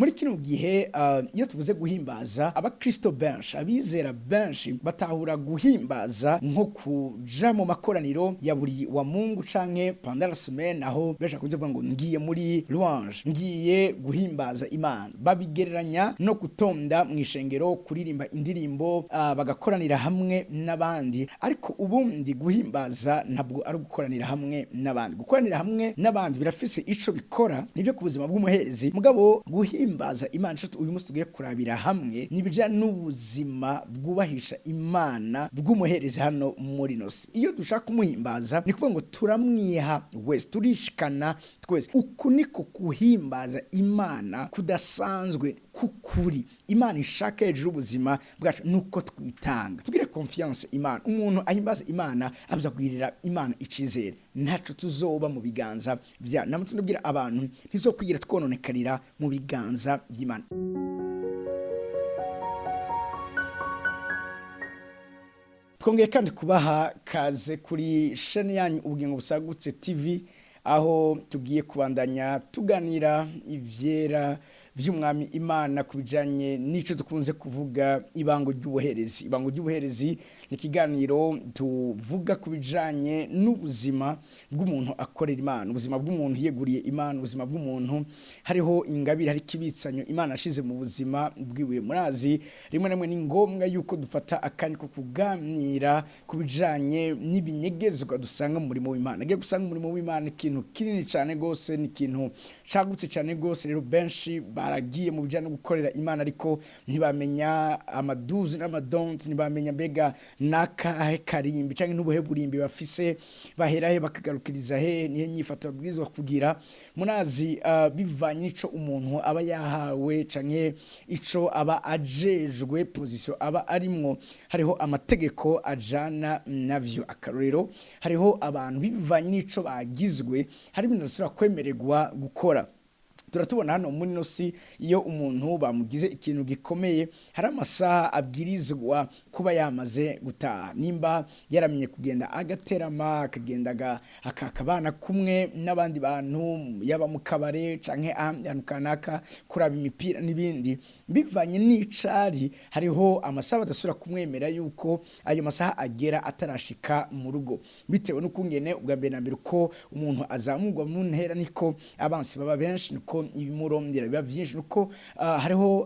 Muri kino gihe, iyo tuvuze guhimbaza, abakristo benshi, abizera benshi batahura guhimbaza nko kuja mu makoraniro ya buri wa Mungu canke pendant la semaine, aho benshi bakunze kuvuga ngo ngiye muri louange, ngiye guhimbaza Imana. Babigereranya no gutonda mu ishengero, kuririmba indirimbo, bagakoranira hamwe n'abandi. Ariko ubundi guhimbaza ntabwo ari ugukoranira hamwe n'abandi. Gukoranira hamwe n'abandi birafise ico bikora nivyo ku buzima bw'umuherezi, mugabo guhimbaza Imana, ico uyu munsi tugiye kurabira hamwe, nibijanye n'ubuzima bwubahisha Imana bw'umuherezi hano muri nosi. Iyo dushaka kumuhimbaza, ni kuvuga ngo turamwiha wese, turishikana twese. Uku niko kuhimbaza Imana kudasanzwe kukuri Imana ishaka hejuru y'ubuzima bwacu, nuko twitanga, tugire confiance Imana. Umuntu ahimbaza Imana abuza kugirira Imana icizere, ntaco tuzoba mu biganza vya namwe. Tunabwira abantu ntizokwigira twononekarira mu biganza by'Imana. Twongeye kandi kubaha kaze kuri chaîne yanyu Ubugingo Busagutse TV, aho tugiye kubandanya tuganira ivyera vy'Umwami Imana ku bijanye n'ico dukunze kuvuga ibango ry'ubuherezi. Ibango ry'ubuherezi ni ikiganiro tuvuga ku bijanye n'ubuzima bw'umuntu akorera Imana, ubuzima bw'umuntu yeguriye Imana, ubuzima bw'umuntu hariho ingabire, hari ikibitsanyo Imana ashize mu buzima bwiwe. Murazi, rimwe na rimwe ni ngombwa yuko dufata akanya ko kuganira ku bijanye n'ibinyegezwa dusanga mu murimo w'Imana. Agiye gusanga umurimo w'Imana ikintu kinini cyane gose, ni ikintu cagutse cyane gose. Rero benshi baragiye mu bijanye no gukorera Imana, ariko ntibamenya amaduzi n'amadonti, ntibamenya mbega nakahe karimbi canke n'ubuhe burimbi bafise, bahera he bakagarukiriza he, nihe nyifato babwirizwa kugira. Munazi, bivanye n'ico umuntu aba yahawe canke ico aba ajejwe, position aba arimwo, hariho amategeko ajana navyo. Akarorero, hariho abantu bivanye n'ico bagizwe, hari ibintu badashobora kwemererwa gukora. Turatubona hano muri nosi, iyo umuntu bamugize ikintu gikomeye, hari amasaha abwirizwa kuba yamaze gutaha. Nimba yaramenye kugenda agaterama, akagenda akakabana kumwe n'abandi bantu, yaba mu kabare canke ahantu kanaka kuraba imipira n'ibindi, bivanye n'icari, hariho amasaha badasubira kumwemera yuko ayo masaha agera atarashika mu rugo, bitewe n'ukungene ubwa mbere na mbere uko umuntu azamurwa mu ntera niko abansi baba benshi, niko ibimurondera biba vyinshi, nuko hariho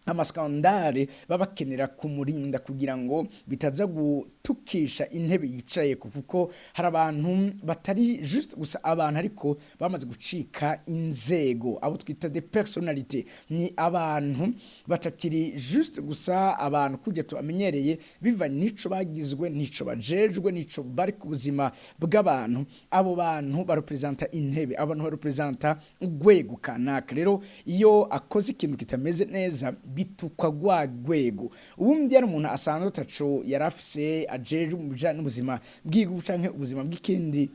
amaskandare baba bakenera kumurinda kugira ngo bitaza gutukisha intebe yicaye, kuko hari abantu batari juste gusa abantu, ariko bamaze gucika inzego, abo twita des personnalités. Ni abantu batakiri juste gusa abantu kujya tubamenyereye, bivanye n'ico bagizwe, n'ico bajejwe, n'ico bari ku buzima bw'abantu. Abo bantu barepresenta intebe, abantu barepresenta urwego kanaka. Rero iyo akoze ikintu kitameze neza, bitukwa rwa rwego. Ubundi yari umuntu asanzwe ataco yari afise ajejwe mu bijanye n'ubuzima bw'igihugu canke ubuzima bw'ikindi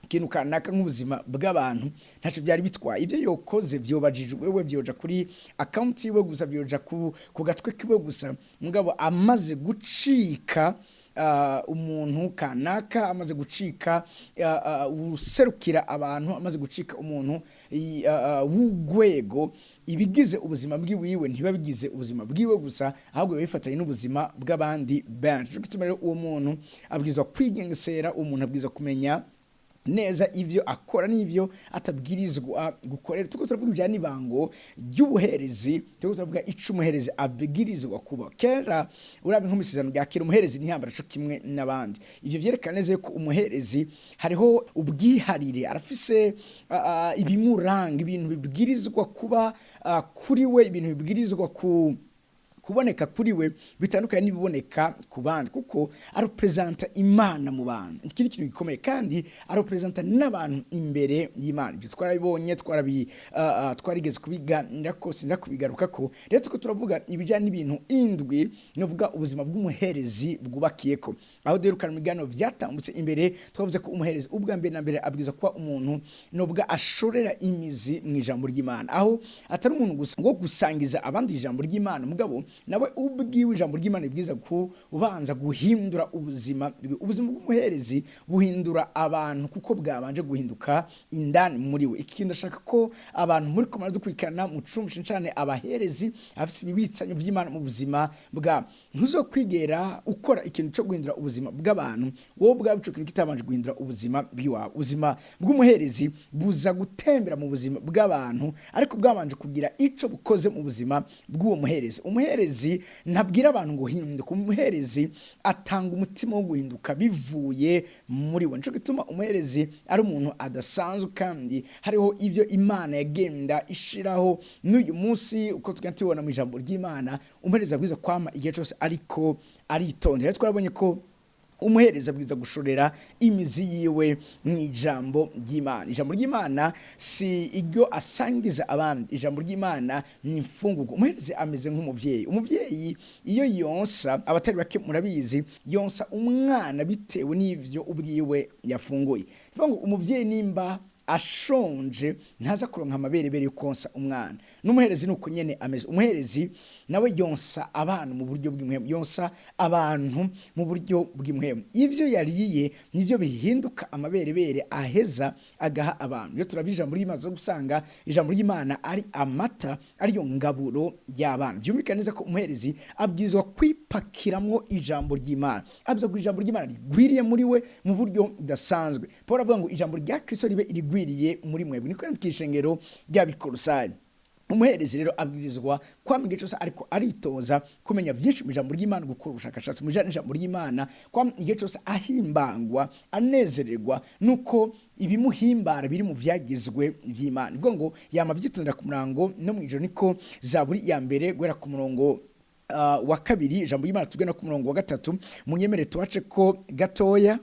kintu kanaka, nk'ubuzima bw'abantu, ntacyo byari bitwaye. Ibyo yokoze vyobajijwe we, vyoja kuri account yiwe gusa, vyoja ku gatwe kiwe gusa. Mugabo amaze gucika umuntu kanaka, amaze gucika userukira abantu, amaze gucika umuntu w'urwego, ibigize ubuzima bwiwiwe ntiba bigize ubuzima bwiwe gusa, ahubwo biba bifatanye n'ubuzima bw'abandi benshi. Nico gituma rero uwo muntu abwirizwa kwigengesera, uwo muntu abwirizwa kumenya neza ivyo akora n'ivyo atabwirizwa gukorera. Tuko turavuga ibya nibango ry'ubuherezi, tuko turavuga ico umuherezi abwirizwa kuba. Kera, urabe nko mu Isezerano rya kera, umuherezi ntiyambara co kimwe n'abandi. Ivyo vyerekana neza yuko umuherezi hariho ubwiharire, arafise ibimuranga, ibintu bibwirizwa kuba kuri we, ibintu bibwirizwa ku kuboneka kuri we bitandukanye n'ibiboneka ku bandi, kuko arepresenta Imana mu bantu. Iki ni ikintu gikomeye, kandi arepresenta n'abantu imbere y'Imana. Ibyo twarabibonye, twarigeze kubiganira ko sinza kubigaruka ko. Rero tuko turavuga ibijyanye n'ibintu indwi novuga ubuzima bw'umuherezi bwubakiyeko. Aho duherukana mu biganiro vyatambutse imbere, twavuze ko umuherezi ubwa mbere na mbere abwirizwa kuba umuntu novuga ashorera imizi mu ijambo ry'Imana, aho atari umuntu gusa ngo gusangiza abandi ijambo ry'Imana, mugabo Nawe ubwiwe ijambo ry'Imana ribwiza kubanza guhindura ubuzima bwe. Ubuzima bw'umuherezi buhindura abantu kuko bwabanje guhinduka indani muri we. Ikindi ashaka ko abantu muri ko dukurikirana mucumbi cyane, abaherezi afise ibibitsanyo vy'Imana mu buzima bwa, ntuzokwigera ukora ikintu cyo guhindura ubuzima bw'abantu wowe ubwawe ico kintu kitabanje guhindura ubuzima bw'iwawe. Ubuzima bw'umuherezi buza gutembera mu buzima bw'abantu, ariko bwabanje kugira ico bukoze mu buzima bw'uwo muherezi. Umuherezi ntabwira abantu ngo hinduka, umuherezi atanga umutima wo guhinduka bivuye muri we. Nico gituma umuherezi ari umuntu adasanzwe, kandi hariho ivyo Imana yagenda ishiraho n'uyu munsi uko tugenda tubibona mu ijambo ry'Imana. Umuherezi abwiza kwama igihe cyose ariko aritondera. Twarabonye ko umuhereza abwiza gushorera imizi yiwe mu ijambo ry'Imana. Ijambo ry'Imana si iryo asangiza abandi, ijambo ry'Imana ni imfungurwa. Umuherezi ameze nk'umuvyeyi. Umuvyeyi iyo yonsa, abatari bake murabizi, yonsa umwana bitewe n'ivyo ubwiwe yafunguye. Bivuga ngo umuvyeyi nimba ashonje ntaza kuronka amaberebere yo konsa umwana. N'umuherezi nuko nyene ameze. Umuherezi nawe yonsa abantu mu buryo bw'impwemu, yonsa abantu mu buryo bw'impwemu. Ivyo yariye nivyo bihinduka amaberebere aheza agaha abantu. Iyo turavye ijambo ry'Imana, zo gusanga ijambo ry'Imana ari amata, ariyo ngaburo y'abana. Vyumvikana neza ko umuherezi abwirizwa kwipakiramwo ijambo ry'Imana, abwirizwa ijambo ry'Imana rigwiriye muri we mu buryo budasanzwe. Paul avuga ngo ijambo rya Kristo ribe irigwiriye muri mwebwe, niko yandikisha ishengero ry'Abikorosayi. Umuherezi rero abwirizwa kwama igihe cyose ariko aritoza kumenya byinshi mu ijambo ry'Imana, gukora ubushakashatsi mu ijambo ry'Imana, kwama igihe cyose ahimbangwa, anezererwa nuko ibimuhimbara biri mu vyagizwe vy'Imana. Bivuga ngo yama avyitondera ku murango no mu ijoro. Niko Zaburi ya mbere guhera ku murongo wa kabiri, ijambo ry'Imana tugenda ku murongo wa gatatu. Munyemere tubace ko gatoya.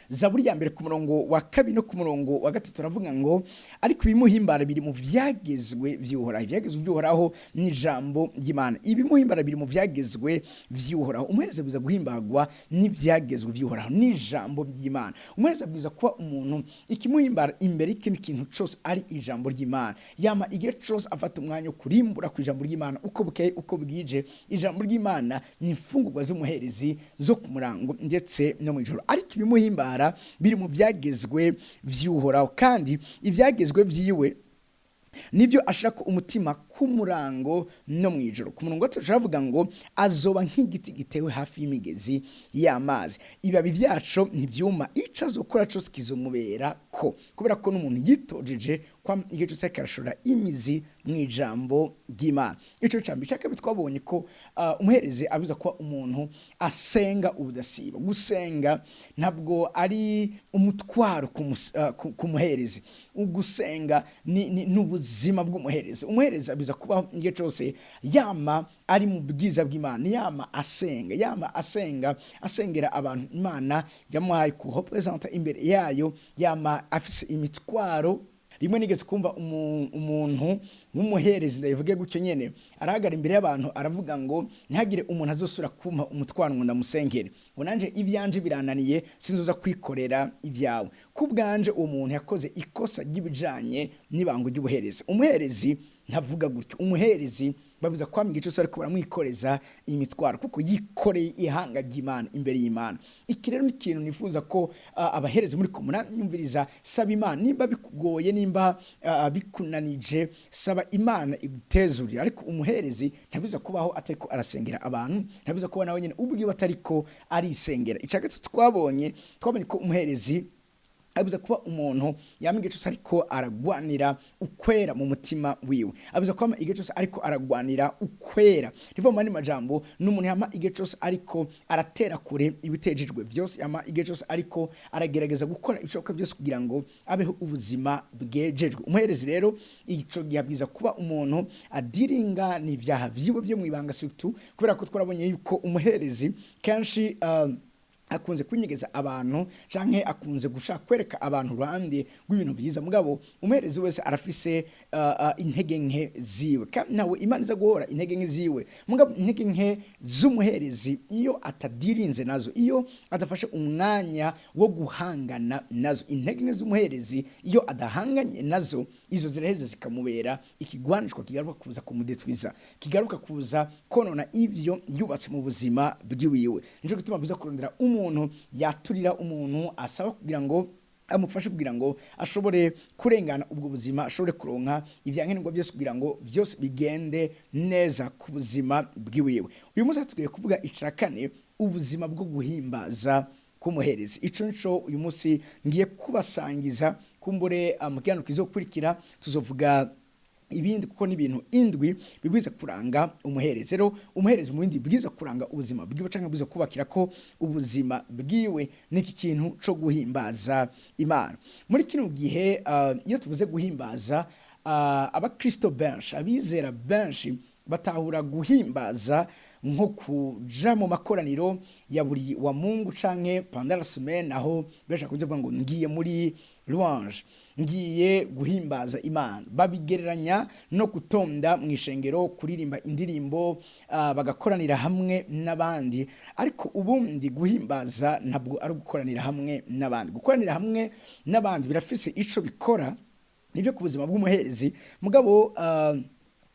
Zaburi ya mbere ku murongo wa kabiri no ku murongo wa gatatu aravuga ngo: "Ariko ibimuhimbara biri mu vyagezwe vy'Uhoraho." Ivyagezwe vy'Uhoraho ni ijambo ry'Imana. Ibimuhimbara biri mu vyagezwe vy'Uhoraho. Umuhereza abwiza guhimbagwa n'ivyagezwe vy'Uhoraho, n'ijambo ry'Imana. Umuhereza abwiza kuba umuntu ikimuhimbara imbere y'ikindi kintu cose ari ijambo ry'Imana. Yama igihe cose afata umwanya wo kurimbura ku ijambo ry'Imana uko bukeye uko bwije. Ijambo ry'Imana ni imfungurwa z'umuherezi zo ku murango ndetse no mw'ijoro. Ariko ibimuhimbara biri mu vyagezwe vy'Uhoraho, kandi ivyagezwe vyiwe nibyo ashirako umutima ku murango no mw'ijoro. Ku murongo wa turavuga ngo: "Azoba nk'igiti gitewe hafi y'imigezi y'amazi, ibibabi vyaco ntivyuma, ico azokora cose kizomubera ko." Kubera ko n'umuntu yitojeje kwa igihe cyose akarashora imizi mu ijambo ry'Imana. Ico cambere. Icya kabiri, twabonye ko umuherezi abuza kuba umuntu asenga ubudasiba. Gusenga ntabwo ari umutwaro ku muherezi. Ugusenga ni n'ubuzima bw'umuherezi. Umuherezi abuza kubaho igihe cyose yama ari mu bwiza bw'Imana, yama asenga, yama asenga, asengera abantu Imana yamuhaye kurepresenta imbere yayo, yama afise imitwaro. Rimwe nigeze kumva umuntu w'umuherezi, ndabivuge gutyo nyene, arahagara imbere y'abantu aravuga ngo: "Ntihagire umuntu azosubira kumpa umutwaro ngo ndamusengere, ngo nanje ivyanje birananiye, sinzoza kwikorera ibyawe." Ku bwanje uwo muntu yakoze ikosa ry'ibijanye n'ibango ry'ubuherezi. Umuherezi ntavuga gutyo. Umuherezi babuza kwama igihe cyose ariko baramwikoreza imitwaro, kuko yikoreye ihanga ry'Imana imbere y'Imana. Iki rero ni ikintu nifuza ko abaherezi muri komuna nyumviriza. Saba Imana nimba bikugoye, nimba bikunanije, saba Imana igutezurire. Ariko umuherezi ntabiza kubaho atariko arasengera abantu, ntabiza kuba nawe nyene ubwiwe atariko arisengera. Ica gatatu twabonye ko umuherezi abuza kuba umuntu yama igihe cyose ariko aragwanira ukwera mu mutima wiwe. Abuza kuba igihe cyose ariko aragwanira ukwera. Riva mu yandi majambo, n'umuntu yama igihe cyose ariko aratera kure ibitejejwe vyose, yama igihe cyose ariko aragerageza gukora ibishoboka byose kugira ngo abeho ubuzima bwejejwe. Umuherezi rero ico gihe abwiza kuba umuntu adiringa n'ivyaha vyiwe vyo mwibanga, surtout kubera ko twarabonye yuko umuherezi kenshi akunze kwinyegeza abantu canke akunze gushaka kwereka abantu uruhande rw'ibintu vyiza. Mugabo umuherezi wese arafise intege nke ziwe, kandi nawe Imana iza guhora intege nke ziwe. Mugabo intege nke z'umuherezi iyo atadirinze nazo, iyo adafashe umwanya wo guhangana nazo, intege nke z'umuherezi iyo adahanganye nazo, Izo ziraheze zikamubera ikigwanishwa kigaruka kuza kumudetwiza, kigaruka kuza konona ivyo yubatse mu buzima bwiwiwe. Nico gituma biza kurondera umuntu yaturira, umuntu asaba kugira ngo amufashe, kugira ngo ashobore kurengana ubwo buzima, ashobore kuronka ivyankenerwa byose kugira ngo byose bigende neza ku buzima bwiwiwe. Uyu munsi tugiye kuvuga ica kane, ubuzima bwo guhimbaza k'umuherezi. Ico nico uyu munsi ngiye kubasangiza. Kumbure mu kiganiro kizokurikira tuzovuga ibindi, kuko ni ibintu 7 bibwiza kuranga umuherezi. Rero umuherezi mu bindi bwiza kuranga ubuzima bwiwe canke bwiza kubakira ko ubuzima bwiwe n'iki kintu co guhimbaza Imana. Muri kino gihe iyo tuvuze guhimbaza, abakristo benshi, abizera benshi batahura guhimbaza nko kuja mu makoraniro ya buri wa Mungu canke pendant la semaine, aho benshi bakunze kuvuga ngo ngiye muri louange, ngiye guhimbaza Imana. Babigereranya no gutonda mu ishengero, kuririmba indirimbo, bagakoranira hamwe n'abandi. Ariko ubundi guhimbaza ntabwo ari gukoranira hamwe n'abandi. Gukoranira hamwe n'abandi birafise ico bikora nivyo ku buzima bw'umuherezi, mugabo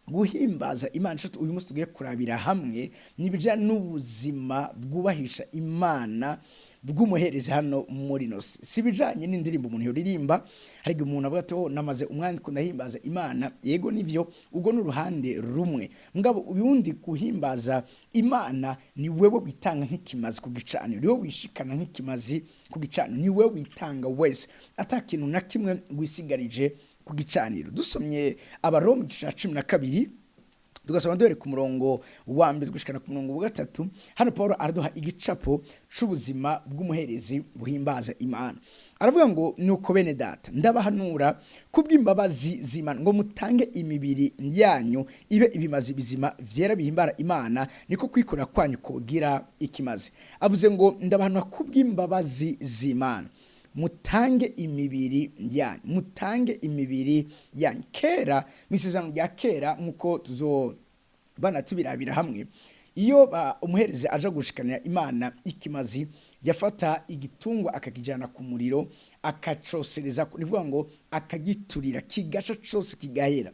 guhimbaza Imana, ico uyu munsi tugiye kurabira hamwe, nibijanye n'ubuzima bwubahisha Imana bw'umuherezi hano muri nosi. Si bijanye n'indirimbo umuntu yoririmba. Hari igihe umuntu avuga ati: "Oh, namaze umwanya ndahimbaza Imana." Yego nivyo, ubwo ni uruhande rumwe, mugabo ubundi guhimbaza Imana ni wewe witanga nk'ikimazi ku gicaniro, ni wewe wishikana nk'ikimazi ku gicaniro, ni wewe witanga wese ata kintu na kimwe wisigarije ku gicaniro. Dusomye Abaroma igice ca 12, tugasoma duhere ku murongo wa mbere gushikana ku murongo wa gatatu, hano Paul araduha igicapo c'ubuzima bw'umuherezi buhimbaza Imana. Aravuga ngo: "Nuko bene data, ndabahanura kubw'imbabazi z'Imana ngo mutange imibiri yanyu ibe ibimazi bizima vyera bihimbara Imana, niko kwikorera kwanyu kogira ikimazi." Avuze ngo: "Ndabahanura kubw'imbabazi z'Imana, mutange imibiri yanyu, mutange imibiri yanyu." Kera mu isezerano rya kera, nk'uko tuzo bana tubirabira hamwe, iyo umuherezi aja gushikanira Imana ikimazi, yafata igitungwa akakijana ku muriro, akacosereza, nivuga ngo akagiturira kigasha cose kigahera.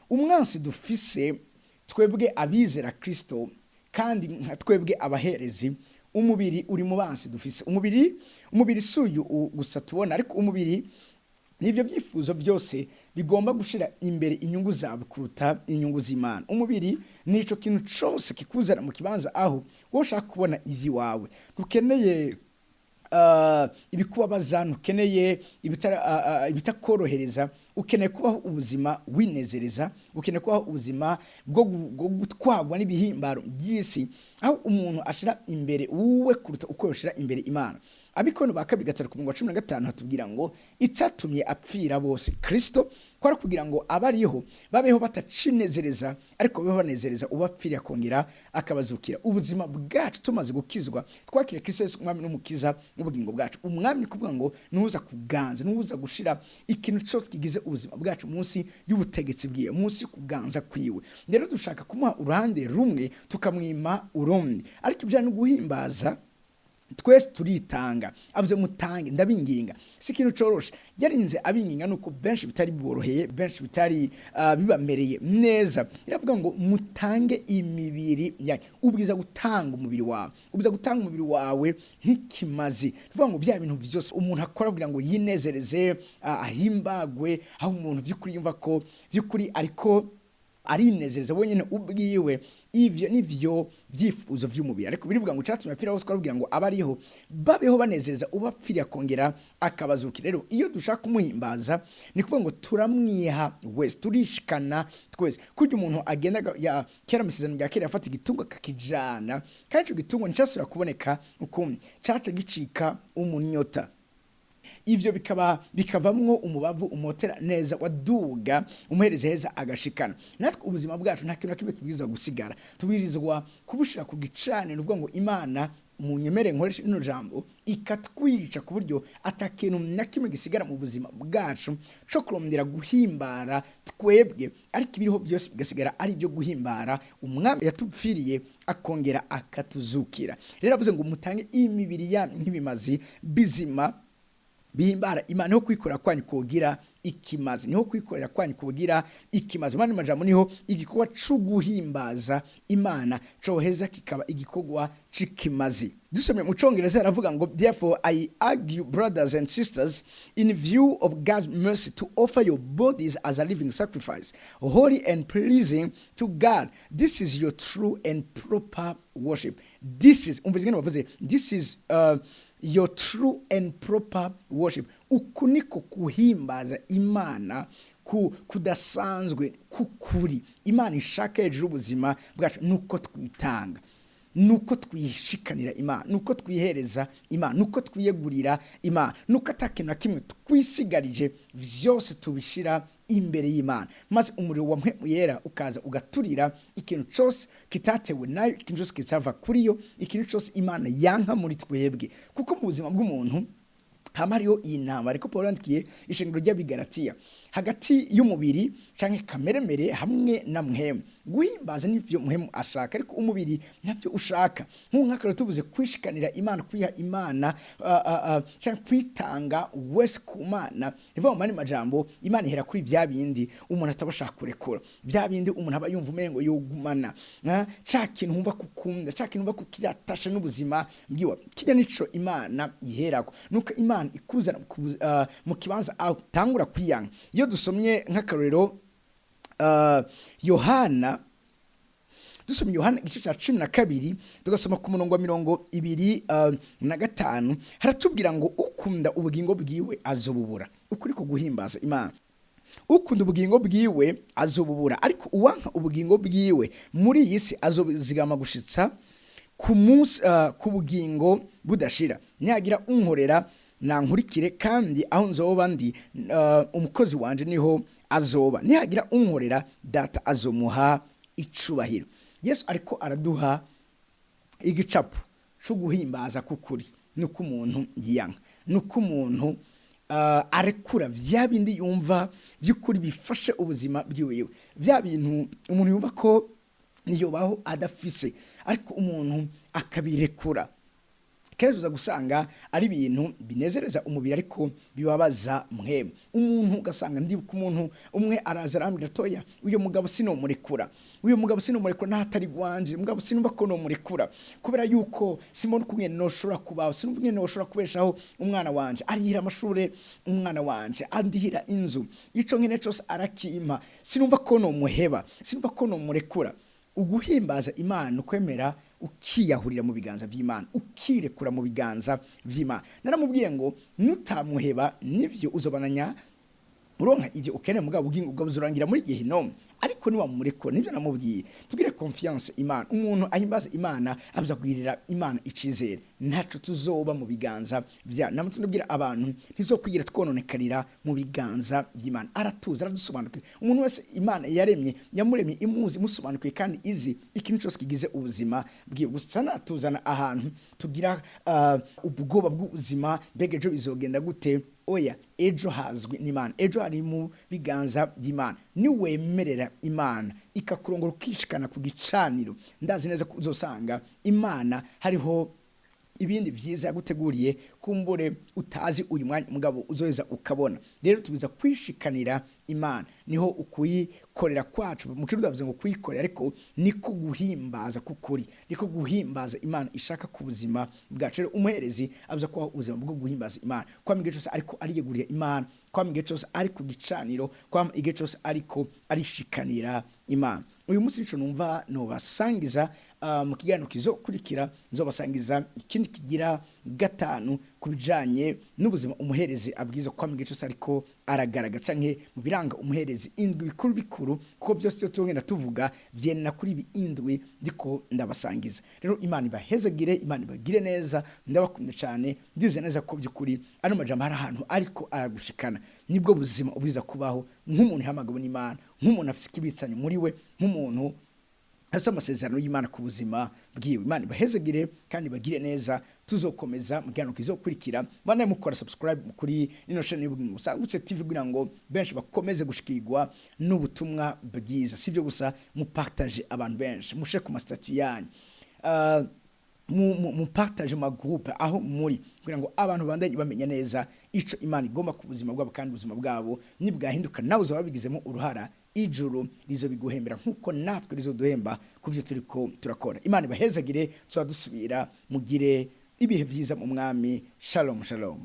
Umwansi dufise twebwe abizera Kristo kandi nka twebwe abaherezi, umubiri uri mu bansi dufise. Umubiri si uyu gusa tubona, ariko umubiri nivyo vyifuzo vyose bigomba gushira imbere inyungu zawe kuruta inyungu z'Imana. Umubiri nico kintu cose kikuzana mu kibanza aho wowe ushaka kubona iziwawe. Ntukeneye ibikubabaza, ntukeneye ibitakorohereza. Ukeneye kubaho ubuzima winezereza, ukeneye kubaho ubuzima bwo gutwarwa n'ibihimbaro by'isi, aho umuntu ashira imbere uwe kuruta uko yoshira imbere Imana. Abikono ba kabiri 3 ku murongo wa 15 hatubwira ngo icyatumye apfira bose Kristo kwari kugira ngo abariho babeho batacinezereza, ariko babeho banezereza ubapfiriye akongera akabazukira. Ubuzima bwacu tumaze gukizwa, twakira Kristo Yesu umwami n'umukiza n'ubugingo bwacu, umwami ni kuvuga ngo nuza kuganza, nuza gushira ikintu cyose kigize ubuzima bwacu munsi y'ubutegetsi bwiwe, munsi y'ukuganza kwiwe. Rero dushaka kumuha uruhande rumwe tukamwima urundi. Ariko ibijyanye no guhimbaza, twese turitanga. Avuze: "Mutange, ndabinginga." Si ikintu coroshe. Yarinze abinginga nuko benshi bitari biboroheye, benshi bitari bibamereye neza. Iravuga ngo mutange imibiri yanyu. Ubwiza gutanga umubiri wawe, ubwiza gutanga umubiri wawe nk'ikimazi. Bivuga ngo bya bintu byose umuntu akora kugira ngo yinezereze, ahimbagwe, aho umuntu by'ukuri yumva ko by'ukuri ariko arinezereza wenyine ubwiwe, ivyo nivyo vyifuzo vy'umubiri. Ariko birivuga ngo icatumye apfira bose twabwira ngo abariho babeho banezereza ubapfiriye akongera akabazukira. Rero iyo dushaka kumuhimbaza, ni kuvuga ngo turamwiha wese, turishikana twese. Kurya umuntu agenda ya kera mu isezerano rya kera yafata igitungwa akakijana, kandi ico gitungwa nticasubira kuboneka ukundi, caca gicika umunyota. Ivyo bikaba bikavamwo umubavu umotera neza waduga, umuhereza heza agashikana. Natwe ubuzima bwacu nta kintu na kimwe kibwirizwa gusigara, tubwirizwa kubushira ku gicaniro. Uvuga ngo Imana munyemere nkoreshe rino jambo, ikatwica ku buryo ata kintu na kimwe gisigara mu buzima bwacu co kurondera guhimbara twebwe, ariko ibiriho byose bigasigara ari ibyo guhimbara umwami yatupfiriye akongera akatuzukira. Rero avuze ngo mutange imibiri yanyu nk'ibimazi bizima bihimbara Imana, niho kwikorera kwanyu kogira ikimazi, niho kwikorera kwanyu kogira ikimazi. Mani majambo, niho igikorwa co guhimbaza Imana coheza kikaba igikorwa c'ikimazi. Dusomye mu Congereza aravuga ngo: "Therefore I argue, brothers and sisters, in view of God's mercy, to offer your bodies as a living sacrifice, holy and pleasing to God. This is your true and proper worship." This is, umva ingene bavuze, this is your true and proper worship. Uku niko kuhimbaza Imana kudasanzwe kukuri Imana ishaka hejuru y'ubuzima bwacu, nuko twitanga, nuko twishikanira Imana, nuko twihereza Imana, nuko twiyegurira Imana, nuko atakintu na kimwe twisigarije, vyose tubishira imbere y'Imana, maze umuriro wa Mpwemu Yera ukaza ugaturira ikintu cyose kitatewe nayo, ikintu cyose kitava kuri yo, ikintu cyose Imana yanka muri twebwe. Kuko mu buzima bw'umuntu hama hariho iyi ntama, ariko Paul yandikiye ishengero ry'Abigalatiya, hagati y'umubiri canke kameremere hamwe na mpwemu. Guhimbaza nivyo mpwemu ashaka, ariko umubiri ntabyo ushaka. Nk'ubu nk'akarero tuvuze kwishikanira Imana, kwiha Imana, canke kwitanga wese ku Mana, nivuga mu mandi majambo, Imana ihera kuri vya bindi umuntu ataba ashaka kurekura, vya bindi umuntu aba yumva umengo yogumana, ca kintu wumva kukunda, ca kintu wumva kukiratashe n'ubuzima bwiwe. Kijya nico Imana iherako, nuko Imana ikuzana mu kibanza aho utangura kwiyanga. Iyo dusomye nk'akarorero Yohana, dusomye Yohana igice cya 12, tugasoma ku murongo wa 25, haratubwira ngo: "Ukunda ubugingo bwiwe azobubura." Ukuri ko guhimbaza Imana, ukunda ubugingo bwiwe azobubura, ariko uwanka ubugingo bwiwe muri iyi si azobuzigama gushitsa ku munsi ku bugingo budashira. Nihagira unkorera nankurikire, kandi aho nzoba ndi, umukozi wanje niho azoba. Nihagira unkorera, Data azomuha icubahiro. Yesu ariko araduha igicapo cyo guhimbaza kukuri, nuko umuntu yiyanka, nuko umuntu arekura vya bindi yumva by'ukuri bifashe ubuzima bwiwe, vya bintu umuntu yumva ko niyobaho adafise, ariko umuntu akabirekura. Kenshi uza gusanga ari ibintu binezereza umubiri ariko bibabaza mwemwe. Umuntu ugasanga, ndibuka umuntu umwe araza arambwira: "Toya, uyu mugabo sinomurekura, uyu mugabo sinomurekura n'ahatari gwanje, mugabo sinumva ko nomurekura kubera yuko simbona ukungene noshobora kubaho, sinumva ukungene noshobora kubeshaho umwana wanje, arihira amashure umwana wanje, andihira inzu, ico nkene cose arakimpa, sinumva ko nomuheba, sinumva ko nomurekura." Uguhimbaza Imana ukwemera ukiyahurira mu biganza vy'Imana, ukirekura mu biganza vy'Imana. Naramubwiye ngo: "Nutamuheba, nivyo uzobananya uronka ivyo ukeneye, mugabo ubugingo bwawe buzorangira muri gehinomu. Ariko niwamurekura..." Nivyo namubwiye, tugire confiance Imana. Umuntu ahimbaza Imana abuza kugirira Imana icizere, ntaco tuzoba mu biganza vya namwe. Tubwira abantu ntizokwigira twononekarira mu biganza by'Imana. Aratuza, aradusobanukiwe. Umuntu wese Imana yaremye, yamuremye imuzi, imusobanukiwe kandi izi ikintu cyose kigize ubuzima bwiwe. Gusa natuzana ahantu tugira ubwoba bw'ubuzima: mbega ejo bizogenda gute? Oya, ejo hazwi n'Imana, ejo hari mu biganza by'Imana. Niwemerera Imana ikakurongora, ukishikana ku gicaniro, ndazi neza ko uzosanga Imana hariho ibindi vyiza yaguteguriye, kumbure utazi uyu mwanya, mugabo uzoheza ukabona. Rero tubiza kwishikanira Imana, niho ukuyikorera kwacu, mu Kirundi bavuze ngo kuyikorera, ariko niko guhimbaza kukuri, niko guhimbaza Imana ishaka ku buzima bwacu. Rero umuherezi abuza kubaho ubuzima bwo guhimbaza Imana, kwama igihe cyose ariko ariyeguriye Imana, kwama igihe cyose ari ku gicaniro, kwama igihe cyose ariko arishikanira Imana. Uyu munsi nico numva nobasangiza. Mu kiganiro kizokurikira nzobasangiza ikindi kigira gatanu ku bijanye n'ubuzima umuherezi abwiza kwama igihe cyose ariko aragaragaza, canke mu biranga umuherezi indwi bikuru bikuru, kuko byose byo tugenda tuvuga vyena kuri ibi indwi ndiko ndabasangiza. Rero Imana ibahezagire, Imana ibagire neza, ndabakunda cyane. Ndize neza ko by'ukuri ano majambo hari ahantu ariko aragushikana. Nibwo buzima ubwiza kubaho nk'umuntu ihamagawe n'Imana, nk'umuntu afise ikibitsanyo muri we, nk'umuntu afise amasezerano y'Imana ku buzima bwiwe. Imana ibahezagire kandi bagire neza. Tuzokomeza mu kiganiro kizokurikira. Bana mukora subscribe kuri ino channel y'Ubugingo Busagutse TV kugira ngo benshi bakomeze gushikirwa n'ubutumwa bwiza. Sivyo gusa, mupartage abantu benshi, mushe ku ma statut yanyu. Mu partage mu groupe aho muri, kugira ngo abantu bandanye bamenya neza ico Imana igomba ku buzima bwabo, kandi ubuzima bwabo nibwahinduka nawe uzaba wabigizemo uruhara. Ijuru rizobiguhembera nkuko natwe rizoduhemba ku byo turiko turakora. Imana ibahezagire, tuzaba dusubira. Mugire ibihe vyiza mu Mwami. Shalom, shalom.